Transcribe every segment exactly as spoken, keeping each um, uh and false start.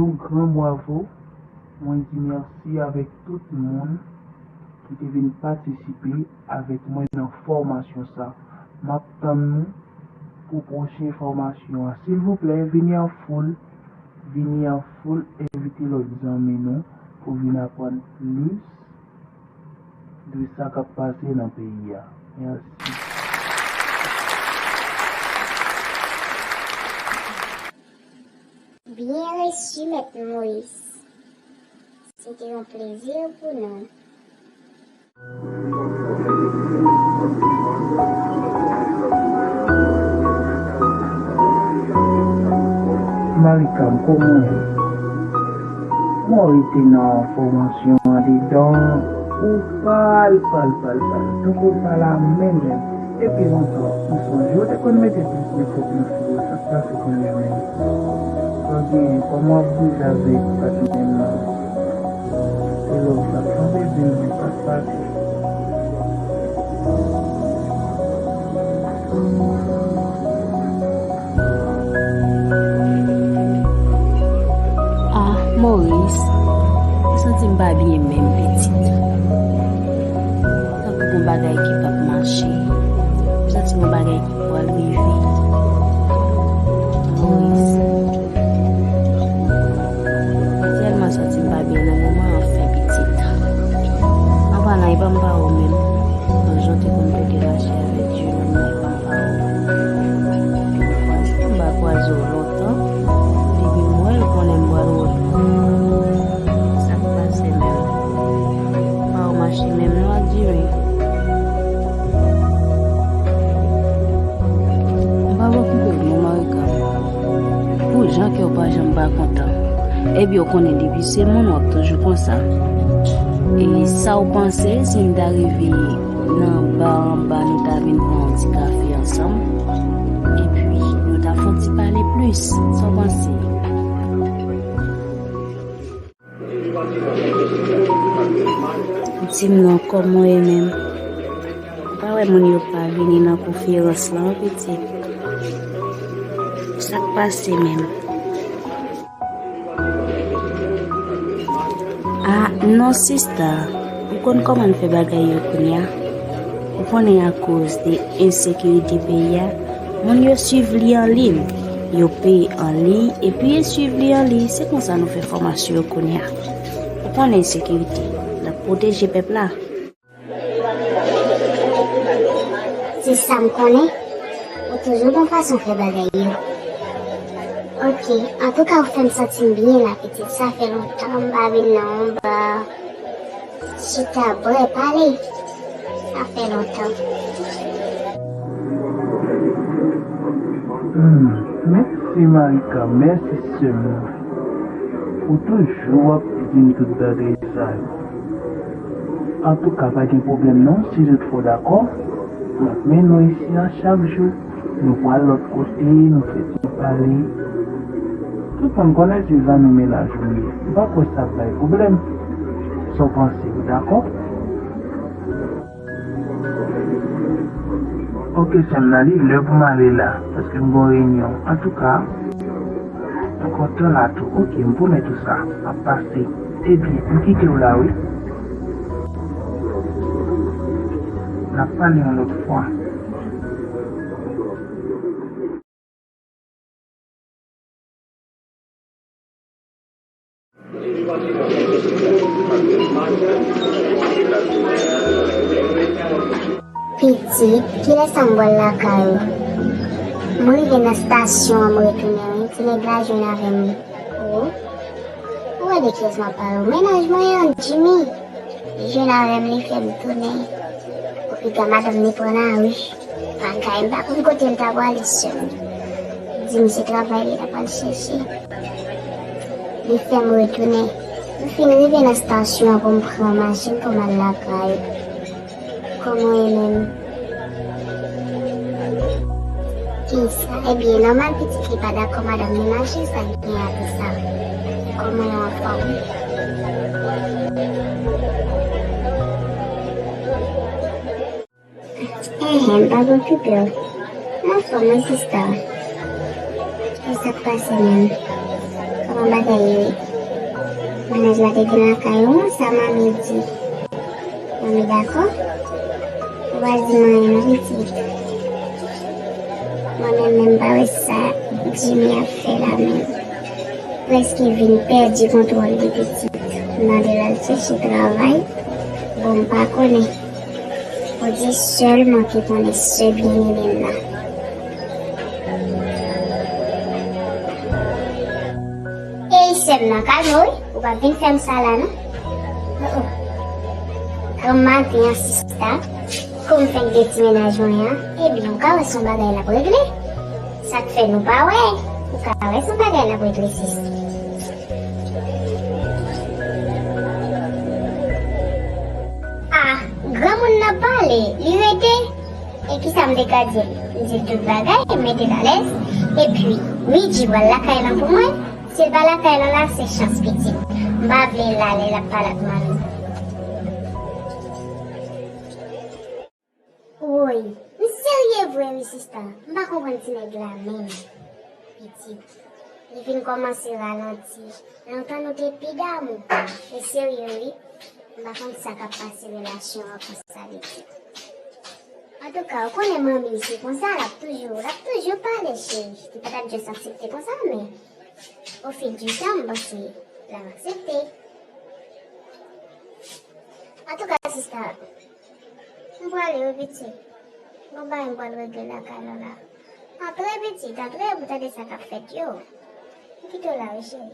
yon gran bwavo. Mwen di mèsi avèk tout moun ki te vin patisipe avèk mwen nan fòmasyon sa. M ap tann nou pou pwochen fòmasyon an. Silvouplè, vini an foul, vini an foul, envite lòt zanmi nou pou vin aprann plis de sa k ap pase nan peyi a. Mèsi. Byen resi, Mèt Moris. Se te yon plezi pou nou. Marika, kòman w ye? Mwen rete nan fòmasyon andedan, ou pal, pal, pal, pal. Tankou w pa la menm, menm. Depi lontan, m sonje w te konn mete plis efò pou m sou ou. Sa k pase kounye a menm? Sa w genyen? Kòman w ap viv avèk patnè m nan? Se lòv la k sanble di m sa k pase. Ah, Moris, m santi m pa byen menm, pitit. Tankou gon bagay ki p ap mache. M santi gon bagay ki pral rive. Moris. M tèlman santi m pa byen nan moman an, anfen, pitit. An palan, e pa m pa ou menm. Bon, jan w te konn pede mache avèk jenou m nan, e pa m pa ou. Yon fwa, m pa kwaze w lontan. Depi m wè l, konnen m pral wè w. Sa k pase menm? Pa w mache menm non ak Jimmy. M pa okipe w non, Marika. Pou jan kè w pa janm pa kontan. Ebyen, w konnen depi se moun, w ap toujou konsa. E sa w panse si n ta rive nan ba anba, nou ta vin pran yon ti kafe ansanm? Epi, nou ta fè yon ti pale plis. Sa w panse? Di m non, kòman w ye menm? Ou pa wè moun yo pa vini nan konferans lan, pitit? Sa k pase menm? Ah, non, sista. Ou konn kòman n fè bagay yo kounye a? Ou konnen akoz de ensekirite peyi a, moun yo swiv li an liy, yo peye an liy, epi yo swiv li an liy. Se konsa nou fè fòmasyon yo kounye a. Ou konnen ensekirite, n ap pwoteje pèp la. Se sa m konnen, ou toujou gon fason fè bagay yo. Oke, antouka, ou fè m santi m byen la, pitit. Sa fè lontan m pa vin nan yon ba. Chita, bwè, pale. Sa fè lontan. Hmm, mèsi, Marika, mèsi, sè m. Ou toujou ap di m tout bagay sa yo. Antouka, pa gen pwoblèm non, si tout fò dakò, m ap mennen w isi a chak jou. Nou pral lòt kote, nou fè ti pale. Tout moun konnen se zanmi mennaj ou m ye. M pa kwè sa ap bay pwoblèm. Sa w panse, ou dakò? Oke, sè m, nan li lè pou m ale la, paske m gon reyinyon. Antouka, m kontan la tou. Oke, m pwomèt ou sa. M ap pase. Ebyen, m kite w la, wi. N ap pale yon lòt fwa. Pitit, kilès sa m pral lakay ou? M rive nan estasyon an, m retounen, wi. Ti nèg la jwenn avè m, wi. O, ou wè de kiyès m ap pale? Mennaj mwen an, Jimmy. Li jwenn avè m, li fè m tounen. Epi gad madanm li pran lari. Bagay, m pa konn kote l ta prale, sè m. Di m se travay li t ap al chèche. Li fè m retounen. M fin rive nan estasyon an pou m pran machin pou m al lakay. Kòman w ye menm? Kisa? Ebyen, nòmal pitit li pa dakò madanm li mache, sa l gen apre sa? Kòman yo anfòm? Enhen, m pa okipe w. M anfòm wi, sista. Kisa k pase menm? Kòman bagay yo ye? Mennaj la te gen lakay ou, sa manmi di? Manmi dakò? Ou pa di m anyen non pitit. Mwen menm menm pa wè sa Jimmy ap fè la menm. Prèske vin pèdi kontwòl li pitit. M mande l al chèche travay. Bon, m pa konnen. Bondye sèlman ki konnen sè byeneme m nan. Ey sè m nan, kalme w wi, ou p ap vin fè m sa la non. Oh, oh. Granm maten an sista, kou m fenk gen ti mennaj mwen an, ebyen ou ka wè se yon bagay l ap regle. Sa k fè nou pa wè, ou ka wè se yon bagay l ap regle sis. Ah, granmoun nan pale, li rete. E kisa m te ka di l? M di l tout bagay, m mete l alèz. Epi, Midji pral lakay lan pou mwen. Si l pa lakay lan la, se chans pitit. M pa vle l ale, l ap pale ak manmi. Woy, m serye vre wi sista. M pa konprann ti nèg la menm. Pitit. Li vin kòmanse ralanti. Lontan nou te pi damou. E serye wi. M pa konn sa k ap pase relasyon an konsa pitit. Antouka, ou konnen manmi se konsa, l ap toujou, l ap toujou pale cheri. Li pa t ap just aksepte konsa, men au fil du temps, m panse l ap aksepte. Antouka, sista, m prale wi pitit. Gon bagay m pral regle lakay lan la. Antre pitit, antre pou tande sa k ap fèt yo. M kite w la wi cheri.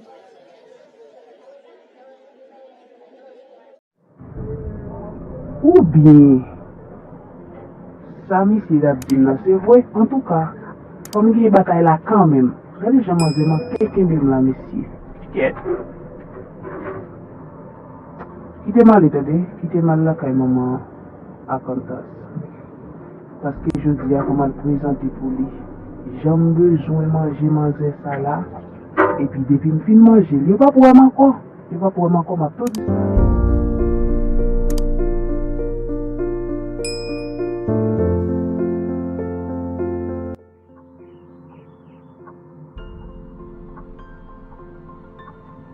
Oubyen, sa misye t ap di m nan se vre? Antouka, fò m gen batay la kanmenm. Gade jan manzè manke kenbe m la, mesye. Kyèt. Kite m ale, tande. Kite m al lakay manman Akantas. Paske jodi a, fò m al prezante pou li. Jan m bezwen manje manzè sa la. Epi depi m fin manje l, yo p ap wè m ankò. Yo p ap wè m ankò, m ap tou di sa.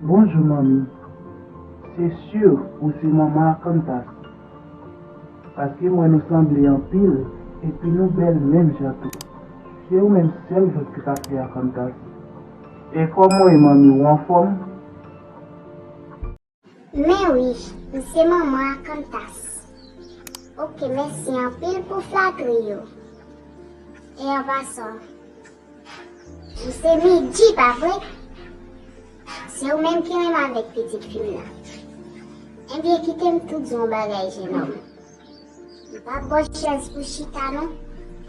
Bonjou, manmi. Se si ou se manman Akantas. Paske m wè nou sanble anpil, epi nou bèl menm jan tou. Se ou menm sèl vant ki ka fè Akantas. E kòman w ye, manmi, ou anfòm? Men wi, m se manman Akantas. Oke, mèsi anpil pou flatri yo. E an pasan, ou se Midji, pa vre? Se ou menm ki renmen avèk pitit fi m nan. Ebyen, kite m tou di w yon bagay, jenòm. M p ap ba w chèz pou chita, non.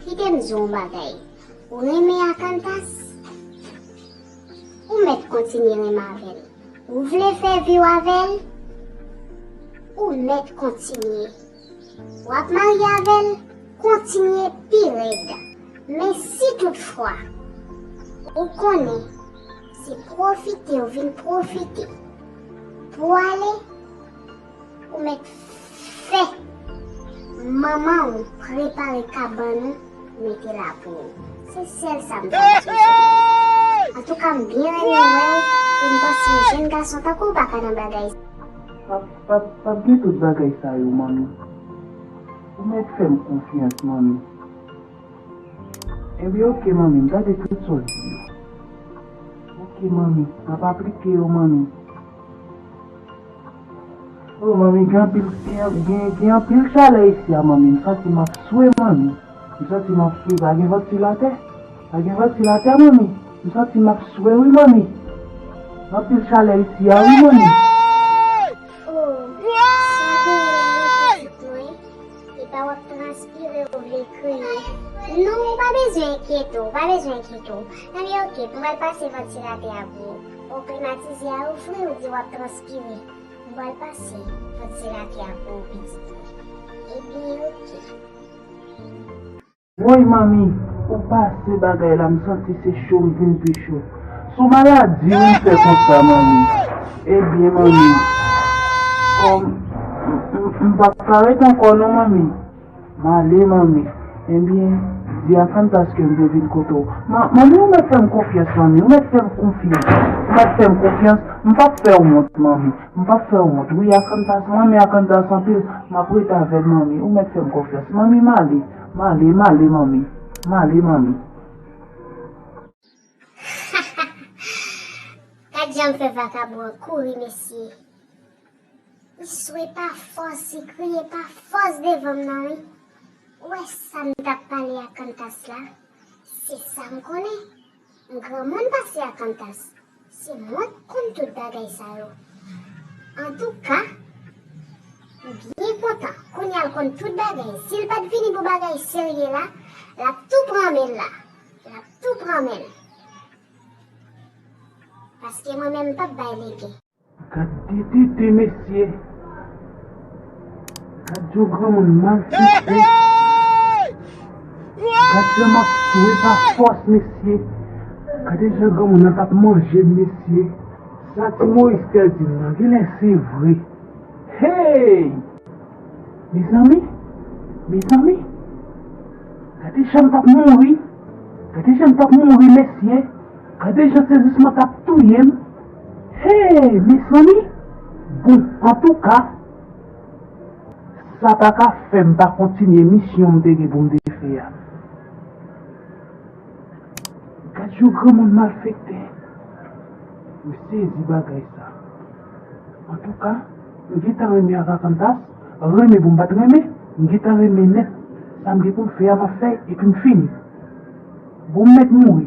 Kite m di w yon bagay. Ou renmen Akantas? Ou mèt kontinye renmen avè l. Ou vle fè vi w avè l? Ou mèt kontinye. W ap marye avè l? Kontinye pi rèd. Men si toutfwa ou konnen se pwofite ou vin pwofite pou w ale, ou mèt fè manman w prepare kabann ou, mete la pou ou. Se sèl sa m ka di w. Antouka, m byen renmen wè w, e m panse yon jèn gason tankou w pa ka nan bagay. P ap, p ap, p ap gen tout bagay sa yo, manmi. Ou mèt fè m konfyans, manmi. Ebyen, oke, manmi, m tande tout sa w di yo. Oke, manmi, m ap aplike yo, manmi. O, manmi, gen anpil, gen, gen, gen anpil chalè isi a, manmi. M santi m ap swe, manmi. M santi m ap swe. Pa gen vantilatè? Pa gen vantilatè, manmi. M santi m ap swe, wi, manmi. Anpil chalè isi a, wi, manmi. O, sa genyen nan pitit mwen? Epa w ap transpire, ou vle kriye. Non, ou pa bezwen enkyete w, ou pa bezwen enkyete w. Ebyen, oke, m pral pase vantilatè a pou ou. Bon, klimatize a ouvri, ou di w ap transpire. M pral pase vantilatè a pou ou, pitit mwen. Ebyen, oke. Woy, manmi, ou pase bagay la, m santi se cho m vin pi cho. Se yon maladi wi m fè konsa, manmi. Ebyen, manmi, kòm m, m, m p ap ka ret ankò non, manmi. M ale, manmi. Ebyen, di Akantas ke m te vin kote w. Ma-, manmi, ou mèt fè m konfyans, manmi. Ou mèt fè m konfyans. Mèt fè m konfyans, m p ap fè w wont, manmi. M p ap fè w wont. Wi, Akantas, m renmen Akantas anpil. M ap rete avè l, manmi. Ou mèt fè m konfyans. Manmi, m ale. M ale, m ale, manmi. M ale, manmi. Gad jan m fè vakabon an kouri, mesye. Li swe pa fòs, li kriye pa fòs devan m nan, wi. Ou wè sa m t ap pale Akantas la? Se sa m konnen. M granmoun pase Akantas. Se mwen k konn tout bagay sa yo. Antouka, m byen kontan. Kounye a l konn tout bagay. Si l pa t vini pou bagay serye la, l ap tou pran men l la. L ap tou pran men l. Paske mwen menm m p ap bay legen. Gad de tete, mesye. Gad yon granmoun malfektè. Gad jan m ap swe pa fòs, mesye. Gade jan granmoun nan t ap manje m, mesye. Sa ti Moyiz te di m nan, genlè se vre. Hey! Mezanmi, mezanmi, gade jan m t ap mouri, gade jan m t ap mouri, mesye, gade jan sezisman t ap touye m. Hey, mezanmi, bon, antouka, sa pa ka fè m pa kontinye misyon m te gen pou m te fè a. Gad yon granmoun malfektè. M sezi bagay sa. Antouka, m gentan renmen ak Akantas, renmen pou m pa t renmen, m gentan renmen nèt. Sa m gen pou m fè a, m ap fè epi m fini. Bon, m mèt mouri.